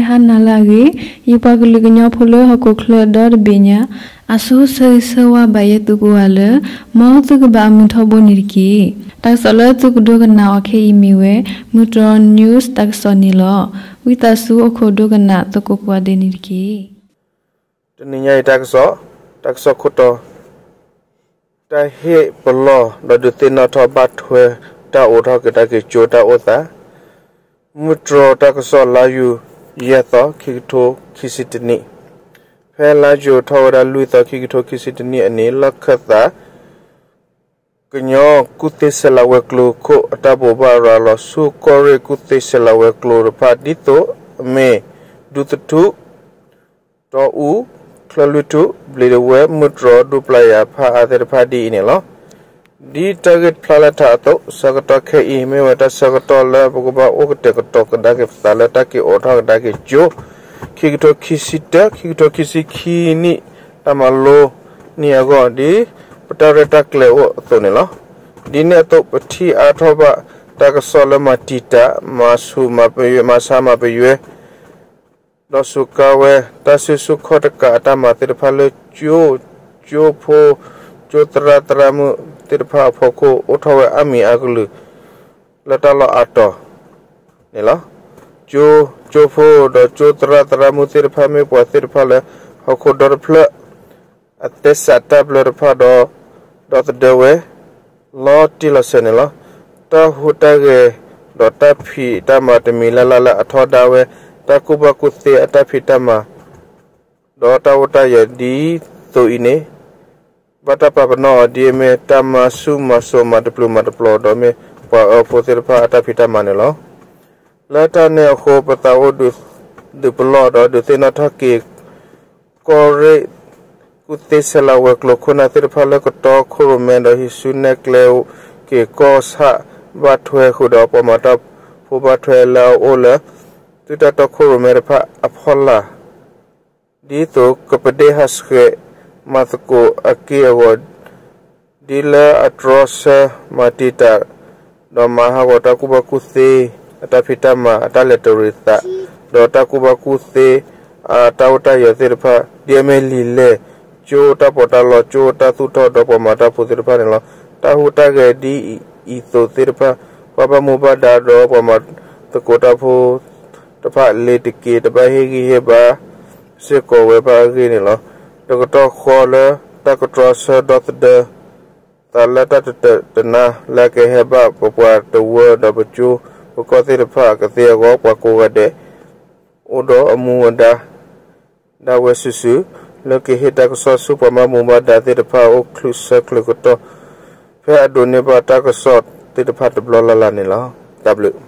ဟါနၤလၢအဂ့ၤ, ယပှၤကလုာ်ကညီဖိလၢဟီၣ်ခိၣ်ချၢဒီတဘ့ၣ်ညါ, အဆိဆၢဂ့ၤဆၢဝါဘၣ်ယဲသုကိးဂၤလၢ မ်သုကဘၣ်အမုာ်ထီဘိန့ၣ်တက့ၢ်. တၢ်ကစီၣ်လၢသုကဒိကနၣ်အီၤခဲအံၤမ့ၢ်ဝဲ မုၢ်တြီၢ် news တၢ်ကစီၣ်န့ၣ်လီၤ. ဝံသးစူၤအိၣ်ခိးဒိကနၣ်သကိးကိးဂၤဒဲးန့ၣ်တက့ၢ်. တနံၤညါအံၤတၢ်ကစီၣ်, တၢ်ကစီၣ်ခိၣ်တီ တၢ်ဟ့ၣ်ပလီၢ်ဒီးဒုးသ့ၣ်နီၣ်ထီၣ်ဘၣ်ထွဲ တၢ်အိးထီၣ်က့ၤတၢ်က့ၤကၠိတၢ်အိၣ်သး, မုၢ်တြီၢ်တၢ်ကစီၣ်လါယူၤ ယဲၢ်သီ ခံကထိခံဆံတနံၣ်, ဖဲလါယူၤထီၣ်ဝဲဒၣ်လွံၢ်သီ ခံကထိခံဆံတနံၣ်အနံၤ လီၢ်ခၢၣ်သး ကညီကူၣ်သ့ဆဲးလၤဝဲၤကျိၤခိၣ်အတၢ်ဘိးဘၣ်ရၤလီၤဆူကီၢ်ရ့ၣ်ကူၣ်သ့ဆဲးလၤဝဲၤကျိၤတဖၣ် ဒ်သိးအမ့ၢ် ဒူသထူၣ် တီအူ, ချၢလွံၢ်ထူၣ်, ဘျံးဒဝဲၢ်, မုၢ်တြီၢ်, ဒူပျၤယၤဖးအါသ့ၣ်တဖၣ်ဒ်အံၤန့ၣ်လီၤ. ဒ်တၢ်ဂ့ၢ်တဖျါလၢထးအသိး, ဆၢကတီၢ်ခဲအံၤ မ့ၢ်ဝဲတၢ်ဆၢကတီၢ်လၢပကဘၣ်အိၣ်ကတဲာ်ကတီၤကဒါက့ၤပသးလၢတၢ်က့ၤအိးထီၣ်ကဒါက့ၤကၠိ ခံကထိခံဆံတၢ, ခံကထိခံဆံခံနံၣ် တၢ်မၤလိနံၣ်အဂီၢ် ဒ်ပတၢ်ရဲၣ်တၢ်ကျဲၤအိၣ်အသိးန့ၣ်လီၤ. ဒ်န့ၣ်အသိး ပထံၣ်အါထီၣ်ဘၣ်တၢ်ကစီၣ်လၢမၤတံာ်တာ်, မၤဆူၣ်မၤပယွဲ, မၤဆါမၤပယွဲ ဒီးစူးကါဝဲ တၢ်စုဆူၣ်ခီၣ်တကးအတၢ်မၤသ့ၣ်တဖၣ်လၢကၠိ, ကၠိဖိ, ကၠိသရၣ်သရၣ်မုၣ်သ့ၣ်တဖၣ်အဖီခိၣ် အိၣ်ထီၣ်ဝဲအါမံၤအါကလုာ် လၢတၢ်လီၢ်အါတီၤန့ၣ်လီၤ. ကၠိ, ကၠိဖိဒီးကၠိသရၣ်သရၣ်မုၣ်သ့ၣ်တဖၣ် မ့ၢ်ပှၤသ့ၣ်တဖၣ်လၢဟီၣ်ခိၣ်ဒီတဖျၢၣ် အသဲစးတၢ်ဘျၢတဖၣ်ဒီး ဒီသဒၢဝဲ လီၤတံၢ်လီၤဆဲးန့ၣ်လီၤ. တၢ်ဟူးတၢ်ဂဲၤဒီးတၢ်ဖံးတၢ်မၤတမံၤလၢ်လၢ်လၢအထီဒါဝဲ တၢ်ကူၣ်ဘၣ်ကူၣ်သ့အတၢ်ဖံးတၢ်မၤ ဒီးတၢ်အိၣ်တၢ်ယၢၤဒ်သိးအံၤန့ၣ် ဘၣ်တၢ်ပာ်ပနီၣ်အီၤဒ်အမ့ၢ်တၢ်မၤဆူၣ်မၤစိးမၤတပျုာ်မၤတပျီၤ ဒီးမ့ၢ်ပှၤအၢဖိသ့ၣ်တဖၣ်အတၢ်ဖံးတၢ်မၤန့ၣ်လီၤ. လၢတၢ်န့ၣ်အဃိ ပသးအိၣ်ဒုးပလီၢ်ဒီးဒုးသ့ၣ်နီၣ်ထီၣ်က့ၤ ကီၢ်ရ့ၣ် ကူၣ်သ့ဆဲးလၤဝဲၤကျိၤခိၣ်နၢ်သ့ၣ်တဖၣ်လၢကတီခိၣ်ရိၣ်မဲဒီးဟံးစုနဲၣ်ကျဲက့ၤကီၢ်ဆၣ် ဘၣ်ထွဲဃုာ်ဒီးပှၤမၤတၢ်ဖိဘၣ်ထွဲလၢအအိၣ်လၢ သုးတၢ်တီခိၣ်ရိၣ်မဲတဖၣ်အဖီလာ် ဒ်သိးကပဒ့ၣ်ဟးဆှဲးမၤသကိးအက့ၢ်အဂီၤ ဒ်လၢအတြီဆၢမၤတံာ်တာ် ဒီးမၤဟးဂီၤတၢ်ကူၣ်ဘၣ်ကူၣ်သ့ အတၢ်ဖံးတၢ်မၤ အတၢ်လဲၤတရံးသး ဒီးတၢ်ကူၣ်ဘၣ်ကူၣ်သ့ အတၢ်အိၣ်တၢ်ယၢၤသ့ၣ်တဖၣ် ဒ်အမ့ၢ်လံာ်လဲၢ် ကၠိတၢ်ပီးတၢ်လီ ကၠိတၢ်သူၣ်ထီၣ် ဒီးပှၤမၤတၢ်ဖိသ့ၣ်တဖၣ်န့ၣ်လီၤ. တၢ်ဟူးတၢ်ဂဲၤဒ်အံၤအသိးသ့ၣ်တဖၣ် ပှၤဘၣ်မူဘၣ်ဒါဒီးပှၤမၤသကိးတၢ်ဖိတဖၣ်လ့ၤတက့ၢ် တဘၣ်ဟ့ၣ်ဂံၢ်ဟ့ၣ်ဘါစ့ၢ်ကီးဝဲဘၣ်အဂ့ၢ်န့ၣ်လီၤ. တကတီၢ်ဃီလၢတၢ်ကတြီဆၢဒီသဒၢ သးလၢတၢ်တတၢာ်တနါလၢအကဟဲဘၣ်ပပှၤတဝၢဒီးပကၠိပကီၢ်သ့ၣ်တဖၣ်အကသ့အဂီၢ် ပှၤကိးဂၤဒဲး အိၣ်ဒီးအမူအဒါ ဒၣ်ဝဲစုာ်စုာ် လၢကဟ့ၣ်တၢ်ကစီၣ်ဆူပှၤဘၣ်မူဘၣ်ဒါသ့ၣ်တဖၣ်အအိၣ်ချုးဆၢချုးကတီၢ် ဖဲအဒိးန့ၢ်ဘၣ်တၢ်ကစီၣ်သ့ၣ်တဖၣ်တဘျီလၢ်လၢ်န့ၣ်လီၤ. တၢ်ဘျုး